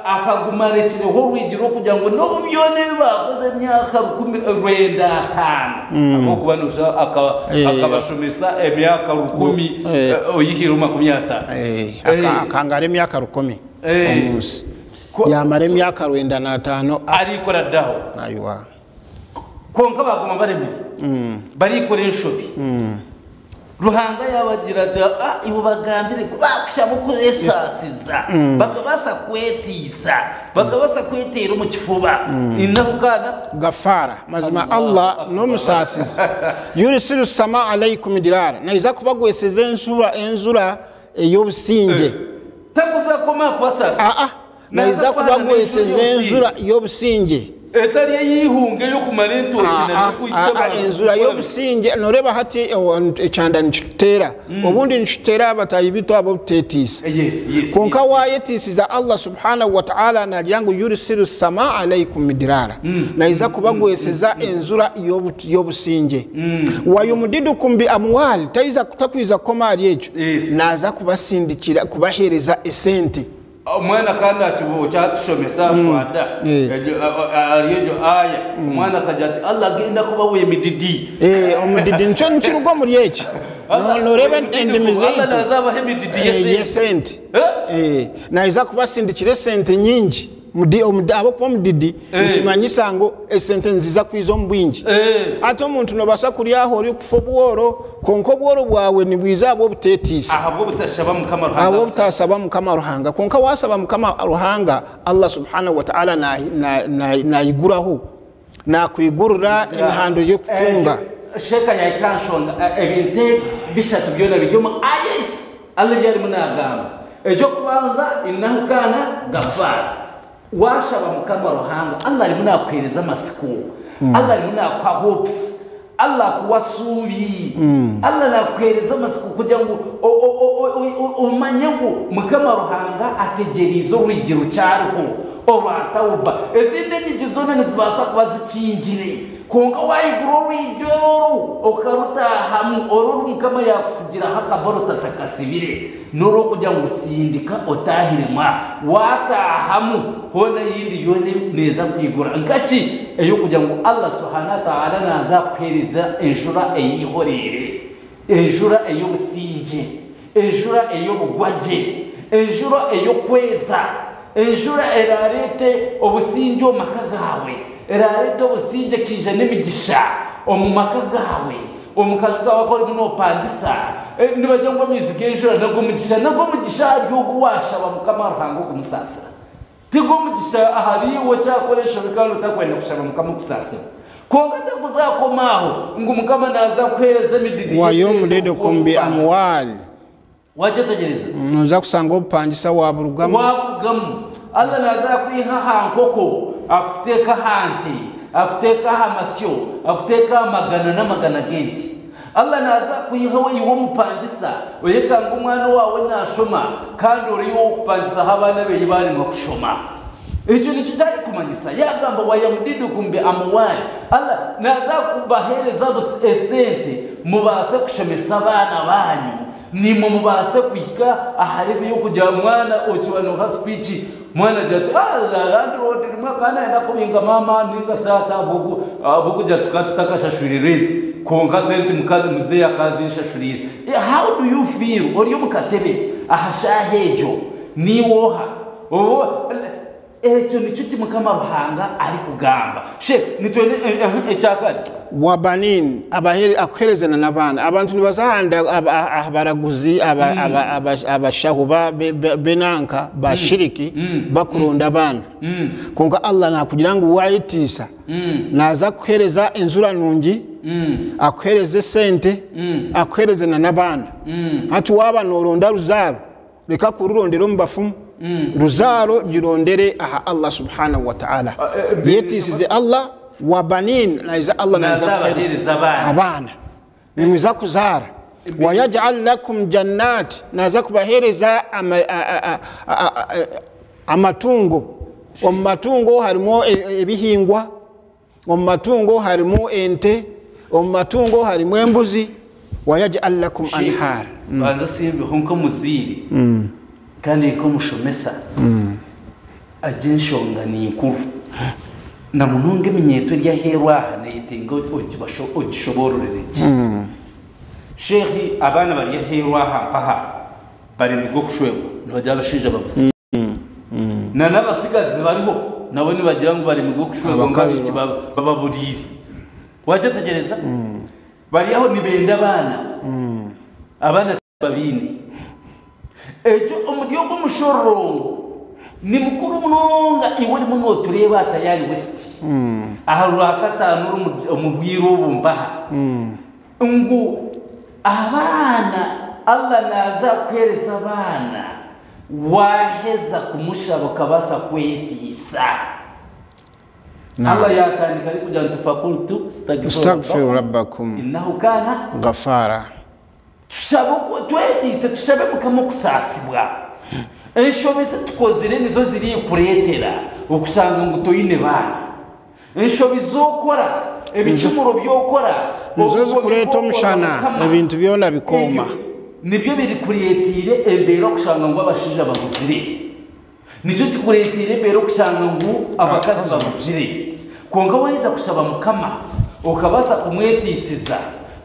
akaguma arekireho orwigi rw'okugira ngu n'obu byona ebi bakoze emyaka 950, ahabw'okuba noshusha akabashomesa emyaka 1000 oyihire 50. Akangara emyaka 1000 omu nsi, yamara emyaka 95 arikora daho. Aywa. Konka baguma baremire, barikora enshobi. Ruhanga yabagira ati, ibo bagambire bakushaba okwesasiza, bakabasa kwetiisa, bakabasa kweteera omu kifuba. Innahu kana gafara, mazima Allah n'omusaasizi. Yurisilu sama alaikum midirara, naiza kubagweseza enzura ey'obusinge. Takuzakoma kubasasa. Naiza kubagweseza enzura y'obusinge. Etari eyihunge yokumara entoki na nokwita abantu. Enzura y'obusinge. Noreba hati ekyanda nikituteera, obundi nikituteera abatayi bitu abo butetiisa. Konka wayetiisiza Allah subhanahu wa ta'ala, nagira ngu yurisilu sama alaikum midirara, naiza kubagweseza enzura y'obusinge. Wayumudidukum bi amwali, taiza takwiza kukoma ahari ekyo, naza kubasindikira kubahereza esente. Omwana kandi akibuho kyatushomesa shwada ari egyo aya, omwana akagira ati Allah agenda kubawa emididi. Omudidi nikyo nikiruga omuri eki. Noreba endimi Allah zeitu nazabaho emididi y'esente. Y'esente. Naiza kubasindikira esente nyingi. Ahabw'okuba omudidi nikimanyisa ngu esente niziza kwiza omu bwingi. Ate omuntu nobasa kuryaho ori kufa obworo, konka obworo bwawe nibwiza ahabw'obutetiisa. Ahabw'obutashaba Mukama Ruhanga. Ahabw'obutasaba Mukama Ruhanga. Konka wasaba Mukama Ruhanga, Allah subhanahu wa ta'ala nayiguraho, nakwigurira emihando y'okutunga. Sheka yayikanshonga ebintu ebi bishatu byona biri omu aya egi Allah ebi arimu nagamba. Ekyokubanza, innahu kana gafara. Washaba Mukama Ruhanga, Allah arimu nakuhereza amasiko, Allah arimu nakuha hopes, Allah akuwa suubi, Allah nakuhereza amasiko kugira ngu omanye ngu Mukama Ruhanga ategeriize orwigi rukyariho orwatawuba. Ezindi enyigi zoona nizibaasa kuba zikingire, konka wayigura orwigi oru okarutahamu, oru Mukama yakusigiraho akaboro tatakasibire, n'orwokugira ngu sindika otahirema. Watahamu hoona eyindi yoona neeza kwigura nkaki ey'okugira ngu Allah subhanahu wa ta'ala naza kuhereza enjura eyihorere, enjura ey'obusingye, enjura ey'obugwagye, enjura ey'okweza, enjura erarete obusingye omu maka gawe, erarete obusingye kiija n'emigisha omu maka gawe, omu kaju kawe aku orimu nopangisa. Nibagira ngu amaizi g'enjura nago mugisha, nago mugisha ahari ogu washaba Mukama Ruhanga okumusaasira. Tigo mugisha ahari iwe okyakoresha kandi otakwenda kushaba Mukama okusaasira. Konka takuzakomaho ngu Mukama naza kuhereza emididi. Wayumdidukum bi amwali. Wakyetegereza? Noza kusanga obupangisa waburugamu. Waburugamu. Allah naza kwiha aha nkoko, akuteeka aha nte, akuteeka aha masyo, akuteeka aha magana n'amagana g'ente. Allah naza kwihaho iwe omupangisa, oyekanga omwana wawe nashoma kandi oriyo okupangisaho abaana beye baremwa kushoma. Ekyo nikyo kyarikumanyisa. Yagamba wayamudidukum bi amwali. Allah naza kubahereza esente mubaase kushomesa abaana banyu, nimwe mubaase kuhika aha level y'okugira mwana okiba noha speech, mwana agira ati, landlord rimwe akaba nayenda kubinga mama ninga tata ahabw'okugira tukaba tutakashashurire rent, konka sente muzeeyi akazinshashurire. How do you feel ori omu katebe aha shaaha egyo niiwe oha? Obu Ekyo nikyo ki Mukama Ruhanga arikugamba. Sheikh, nitwenda ekyakane. Wabanin, akuhereze na n'abaana. Abantu nibaza aha baraguzi, abashaho b'enanka, ba shiriki, bakuronda abaana. Kwonka Allah nakugira ngu wayetiisa, naza kukuhereza enjura nungi, akuhereze esente, akuhereze na n'abaana. Hati waba noronda ruzaaro, Reka kururondera omu bafumu, ruzaaro girondere aha Allah subhanahu wa ta'ala. Yetiisize Allah wa banin, naija Allah naija Naza kukuhereza abahereza abaana. abaana. Nimwiza kuzaara. Wa yaj'al lakum jannat, naza kubahereza ama, a, a, a, a, a, amatungo. Omu matungo harimu ebihingwa, omu matungo harimu ente, omu matungo harimu embuzi. Wayaj'al lakum anhaara. Banza osimbeho nk'omuzaire kandi nk'omushomesa, egi enshonga ni nkuru na munonga eminyeeto eri aheeru aha neyetenga ogishoboororere gye. Sheikh, abaana bari aheeru aha mpaha baremigwe okushwerwa nibagira abashaija babuzire. Na n'abatsigazi bariho nabo nibagira ngu baremigwe okushwerwa ngu Abakazi abaishiki bababuriire. Wakyetegyereza? Bari aho nibenda abaana, abaana tibabaine. Ekyo omuri ogwo mushororongo ni mukuru munonga iwe orimu nootureeba aha Tayari West aha Rwakataano omu bwire obu mpaha ngu abaana Allah naaza kukuheereza abaana waaheza kumushaba okabaasa kwetiisa. Allah yaatandika arikugira nti fakultu Istagfiru rabbakum innahu kaana ghafaara. Tushabe twetiise tushabe Mukama okusaasibwa. Enshobe ezi tukozire nizo zirikureetera okushanga ngu toine baana. Enshobi z'okora, ebicumuro by'okora, Nizo obugomi zikureeta bw'okora omushana, Mukama, ebintu byona bikooma. ebyo nibyo birikureetiire embeera okushanga ngu abashaija babuzire. Nikyo kikureeteire embeera okushanga ngu abakazi babuzire. Kwonka waaheza kushaba Mukama, okabaasa kumwetiisiza,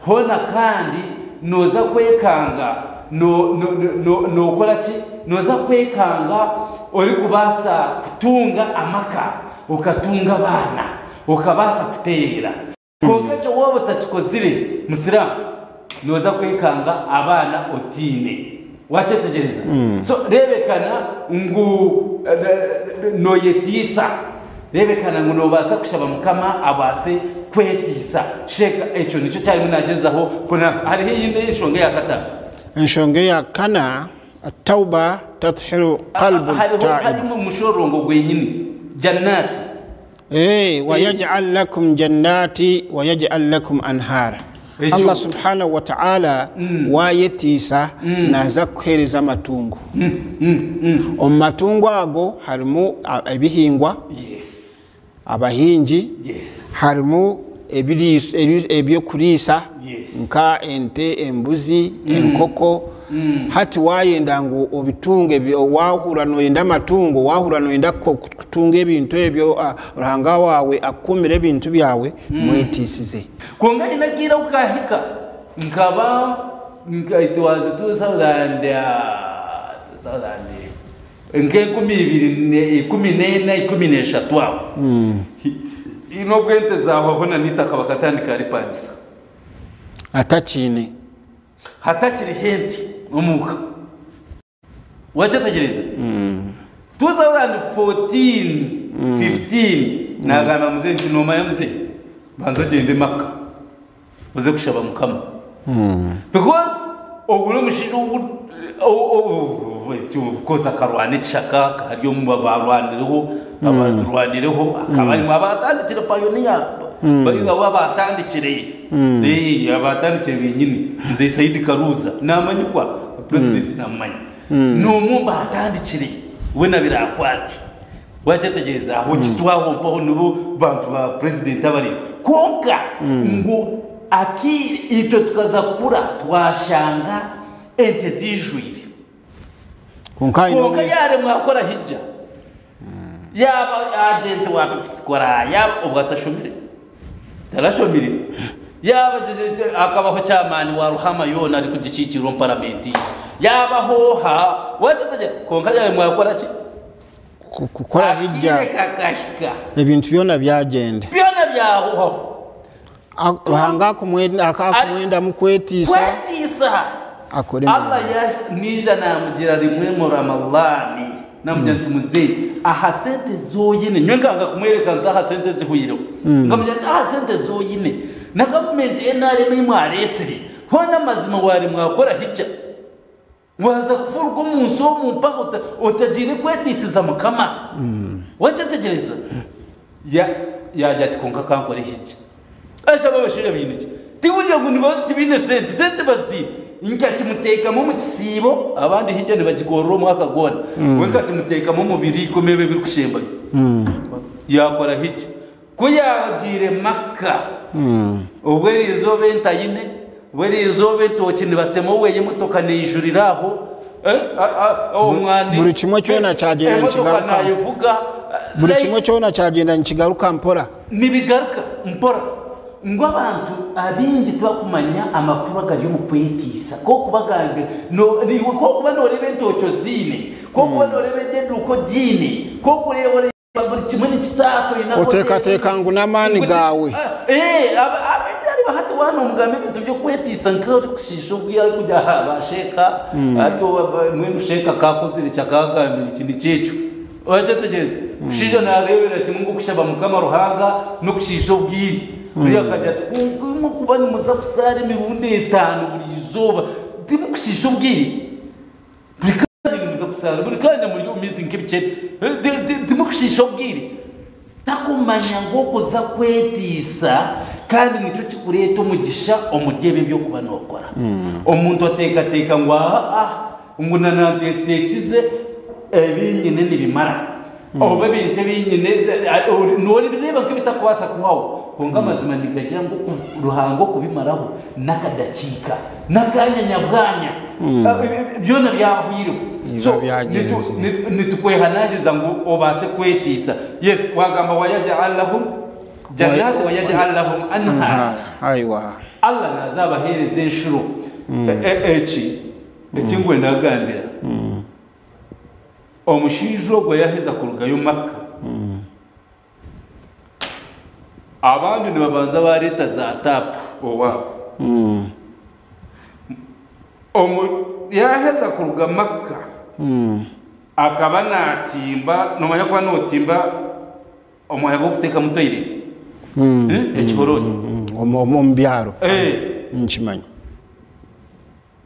hoona kandi nooza kwekanga nookora ki? Nooza kwekanga orikubaasa kutunga amaka, okatunga abaana, okabaasa kuteera. Kwonka ekyo waaba otakikozire, Musiraamu, nooza kwekanga abaana otaine. Waakyetegyereza? So, reebekana ngu nooyetiisa. Reebekana ngu noobaasa kushaba Mukama abaase kwetiisa. Sheikh, ekyo nikyo kyarimu naagyezaho kuna. Hariho eyindi enshonga eya kataano. Enshonga eya kana, At-tauba tathiru qalbu Hariho at-taib. harimu omushororongo gwenyini, Jannati. Eeh wayaj'al lakum jannati wayaj'al lakum anhaara. Ekyo. Allah subhanahu wa ta'ala wayetiisa naza kukuhereza amatungo. Omu matungo ago harimu ebihingwa, Yes. abahingi, Yes. harimu eby'okuriisa Yes. nka ente, embuzi, enkoko. Hati wayenda ngu obitunge, wahurira noyenda amatungo, wahurira noyenda kutunga ebintu ebyo, Ruhanga waawe akukuumire ebintu byawe, mwetiisize. Kwonka nyine akaire aku kaahika nkaba nka it was 2000 nk'enkumi ibiri ikumi n'ena ikumi n'eshatu aho. Haine obu ente zaahwaho na n'eitaka bakatandika ripangisa. Atakiine. Hatakiriho ente omuka. Wakyetegyereza? 2014, 15 nagamba mzee nti nomanya mzee, banza ogyende Makka oze kushaba Mukama. Because ogu n'omushaija ou of course akarwana ekishaka akaba ari omu barwanireho abazirwanireho akaba arimu abaatandikire pioneer abo abaatandikire abaatandikire benyini Mzee Saidi Karuuza namanyikwa president namumanya n'omwe omu baatandikire we na Birakwate wakyetegyereza aho Kitwa aho mpaho nibo bantu ba president abariyo kwonka ngu Akiire itwe tukaza kukura twashanga ente ziijwire. Kwonka haine Kwonka obu- yaaremwa kukora hijja, yaaba agenti wa Pepsi Cola, yaaba obwo atashomire, tarashomire, yaaba akabaho chairman wa Ruhama yoona arikugikiikirira omu paramenti, yaabaho oha, waakyetegye, kwonka yaaremwa kukora ki? Kukora hijja. Akaire kakahika. Ebintu byona byagyenda. Byona byahwaho. Ruhanga akumwendamu kwetiisa. Kwetiisa. Akore Allah ya nija namugira rimwe mu Ramadhani namugira nti muzeyi aha sente zoyine nyowe nkanga kumwereka nti aha sente zihwireho nkamugira nti aha sente zoyine na gavumenti NRM ei mwareesire hoona amazima wari mwakora hijja Waaza kufuruka omu nsi omu mpaha otagiire kwetiisiza Mukama. Wakyetegyereza? Ya, yaagira ati, Kwonka ka nkore hijja. Ashaba abashaija baine ki? Tikugira ngu nibo tibaine sente, sente baziine. Nkakimuteekamu omu kisiibo, abandi hijja nibagikorera omwaka gwona. We nkakimuteekamu omu biro ikumi ebi ebirikushembayo. Yaakora hijja. Ku yaagiire Makka, obwo eriizooba entayine, obwo eriizooba entookye nibatema oweye emotoka neijurira aho, omwani, Buri kimwe kyona kyagyenda emotoka nikigaruka. naayevuga, Buri like kimwe kyona kyagyenda nikigaruka mpora. Nibigaruka mpora. Ngu abantu abaingi tibakumanya amakuru agari omu kwetiisa. Ku okubagambira, no, iwe ku okuba nooreeba entookye oziine, ku okuba nooreeba egi eduuka ogiine, ku okureeba ore. Buri kimwe nikitaasa oine ahu Oteekateeka ngu n'amaani gaawe. Ari hati waaba noomugamba ebintu by'okwetiisa nk'orikushiisha obwire arikugira aha ba sheeka hati mbwenu sheeka akaakozire ki akaagambire ki nikyo ekyo Orakyetegyereza? Omushaija naareebera kimwe ngu okushaba Mukama Ruhanga n'okushiisha obwire. Buriya akagira ati kwonka imwe okuba nimuza kusaara emirundi etaano buri izooba timukushiisha obwire? Buri kanya nimuza kusaara, buri kanya muri omu maizi nk'ebikyere. Timukushiisha obwire. Takumanya ngu okuza kwetiisa kandi nikyo kikureeta omugisha omuri ebyo ebi orikuba nookora. Omuntu ateekateeka ngu aa ngu na nanteesize ebi nyine nibimara oba ebintu ebi nyine nobireeba nk'ebitakubaasa kuhwaho kwonka amazima nigagira ngu Ruhanga okubimaraho n'akadakiika, n'akanya nyabwanya, byona byahwireho. Biba So byagyenzire. nitukwehanangiriza ngu obaase kwetiisa. Yes, wagamba wayaj'al lahum jannat wayaj'al lahum anhaara. Aiwa. Allah naaza abaheereza enshuro. Eki eki ngu nagambira omushaija ogwo yaheza kurugayo Makka, Abandi nibabanza bareeta za taapu owaabo. Omu yaaheza kuruga Makka, akaba naatimba, noomanya kuba nootimba omwanya gw'okuteekamu toyireti, ekihorooni. Omu byaro, nkimanya.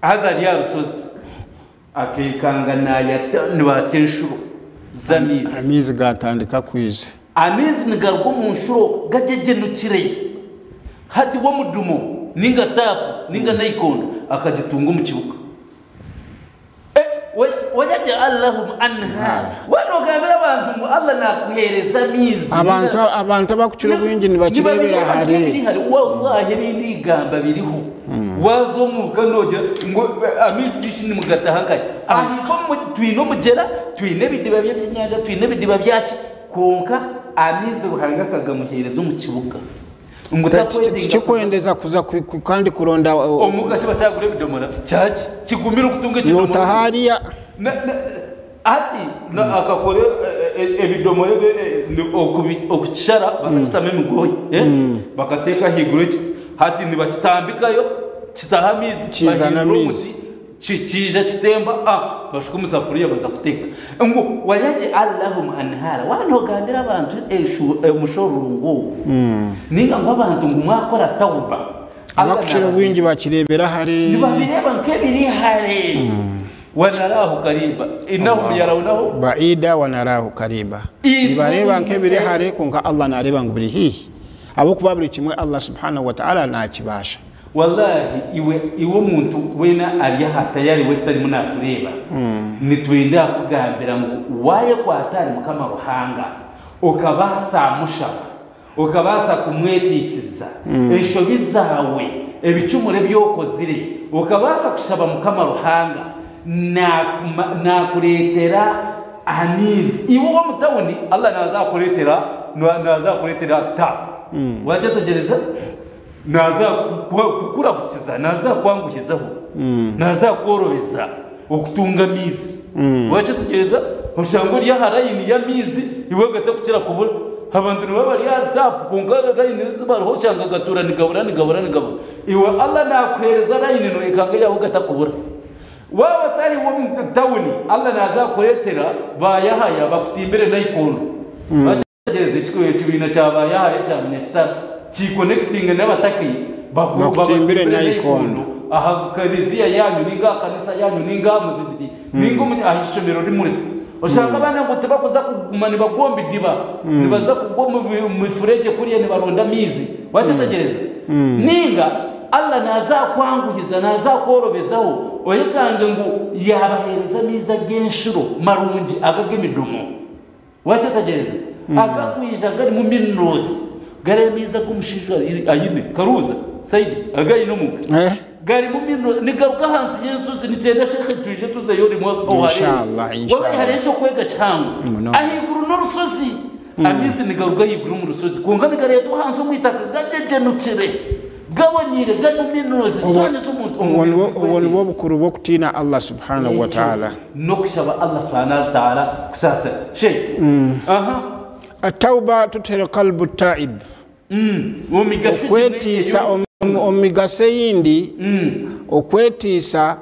Haza ari aha rushozi, akeekanga naayata nibaata enshuro z'amaizi. Amaizi gaatandika kwija. Amaizi nigaruga omu nshuro gagyegyenukire. Hati we omudumo nainga taapu nainga naikondo akagitunga omu kibuga. Wayaj'al lahum anhaara. Waaba noogambira abantu ngu Allah naakuheereza amaizi. Abantu abantu abakukira obwingi nibakireebera hare. Biri hare. Wallahi ebi ndigamba biriho. Waaza omuka noogira ngu amaizi gishi nimugataha nkahi? Ahaifo twine omugyera, twine ebidiba by'ebyenyanja, twine ebidiba byaki kwonka amaizi Ruhanga akagamuheereza omu kibuga. Ngu takwetenga Tikikwendeza kuza kandi kuronda. Omuka shi bakyagura ebidomora kyaki kigumire okutunga ekidomora. Notaha hariya. Hati akakora ebidomora okukishara bakakitamu emigoye bakateeka ahaiguru ekiti hati nibakitambikayo kitaho amaizi Kizana bahindura amaizi. omuti kiija kitemba bashuka omu safuriya baza kuteeka ngu wayaj'al lahum anhaara waaba nogambira abantu omushororongo ogu ninga ngu abantu ngu mwakora tauba Allah Abakukira nabareeba. obwingi bakireebera hare. Nibabireeba nk'ebiri hare. Wanaraahu kariba innahum yarawunahu. Baida wanaraahu kariba. Itwe Nibareeba nk'ebiri hare kwonka Allah nareeba ngu biri haihi. Ahabw'okuba buri kimwe Allah subhanahu wa ta'ala nakibaasha. Wallahi iwe iwe omuntu weena ari aha Tayari West arimu natureeba nitwenda kukugambira ngu wayekwata ahari Mukama Ruhanga okabaasa mushaba Okabaasa kumwetiisiza enshobi zaawe, ebicumuro ebi okozire. Okabaasa kushaba Mukama Ruhanga, naakureetera amaizi. Iwe ow'omu tauni, Allah naaza kukureetera, naaza kukureetera taapu. Waakyetegyereza? Naaza kukurahukiza, naaza kukwanguhizaho, naaza kukworobeza okutunga amaizi. Waakyetegyereza? Oshanga ori aha layini y'amaizi iwe gatakukira kubura. Abantu nibaba bari ahari taapu kwonka layini ezi bariho oshanga gatuura nigabura nigabura nigabura. Iwe Allah naakuheereza layini noyekanga eyaawe gatakubura. Waaba otari w'omu tawuni, Allah naaza kukureetera ba Yahaya bakutimbire naikondo. Bakyetegyereze ekibiina kya ba Yahaya ekya Munyakitara kikonekitinge n'abataki Bakutimbire babatimbire naikondo. naikondo aha keleziya yaanyu ninga aha kanisa yaanyu ninga aha muzigiti ninga aha ishomero rimwe. Oshanga abaana ngu tibakuza kuguma nibagwa omu bidiba, nibaza kugwa omu mifuregye kuriya nibaronda amaizi. Wakyetegyereza? Ninga Allah naaza kukwanguhiza, naaza kukworobezaho oyekange ngu yaabaheereza amaizi ag'enshuro marungi aga ag'emidomo. Wakyetegyereza? Agakwija garimu minerals, gariya amaizi agu omushaija aine, Karuuza, Saidi, agu aine omuka. Eh? Garimu minerals, nigaruga ahansi y'enshozi, nikyenda Sheikh twije tuzeyo rimwe ohareebe. Inshallah, inshallah. Wabaire hariho eky'okwega kihango. Munonga. Ahaiguru n'orushozi, amaizi nigaruga ahaiguru omu rushozi, kwonka nigareetwa ahansi omu itaka gagyegenukire, gaboniire, garimu minerals zoona ez'omuntu Obwo omubiri nibwo obwo gurikweteenga. nibwo bukuru bw'okutiina Allah subhanahu wa Ekyo ta'ala. n'okushaba Allah subhanahu wa ta'ala kusaasira. Sheikh, aha. Atauba tuthiru qalbu taib. Omu migasho gimwe Okwetiisa eyo omu migasho eyindi, okwetiisa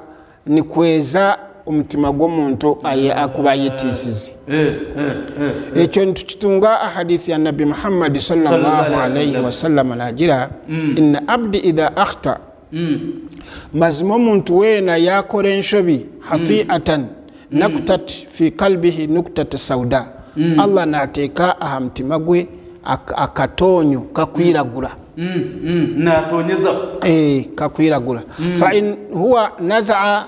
nikweza omutima gw'omuntu akuba ayetiisize. Ekyo nitukitunga aha hadithi ya Nabbi Muhammad sallallahu Sallallahu alayhi alayhi wasallam, nagira: "Inna abdi idha akhta", mazima omuntu weena yakora enshobi, "khati'atan nakutat fi qalbihi nuktat sauda", Allah nateeka aha mutima gwe akatonyo kakwiragura. Natonyezaho. Kakwiragura. "Fa in huwa nazaa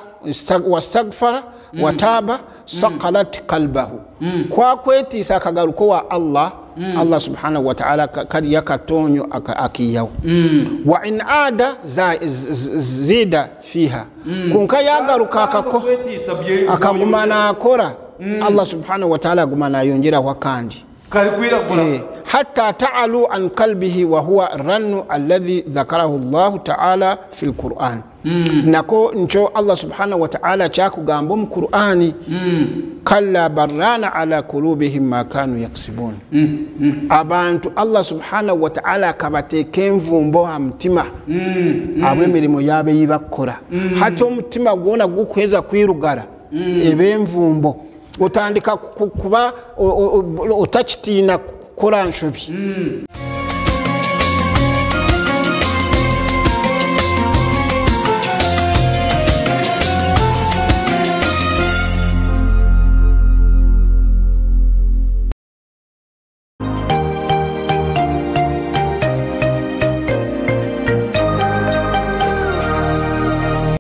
wastagfara wataba sakalat qalbahu." Kwakwetiisa akagaruka wa Allah, Allah subhanahu wataala kariya katonyo akiyaho. "Wa in ada zida fiha", konka yagaruka Kwetiisa akaguma nakora, Allah subhanahu wataala aguma nayongeraho akandi. Kari kwiragura. "Hatta ta'alu an qalbihi wa huwa rannu alladhi dhakarahu Llahu ta'ala fi lquran", nako nco Allah subhanahu wa ta'ala kyakugamba omu Qur'ani: "Kalla barrana ala kulubihim ma kanu yaksibun". Abantu Allah subhanahu wa ta'ala akabateeka envumbo ha mutima abw'emirimo yaabo ei bakukora. Hati omutima gwona gukuheza kwirugara eba envumbo, otandika kuba otakitiina kukora nshobi.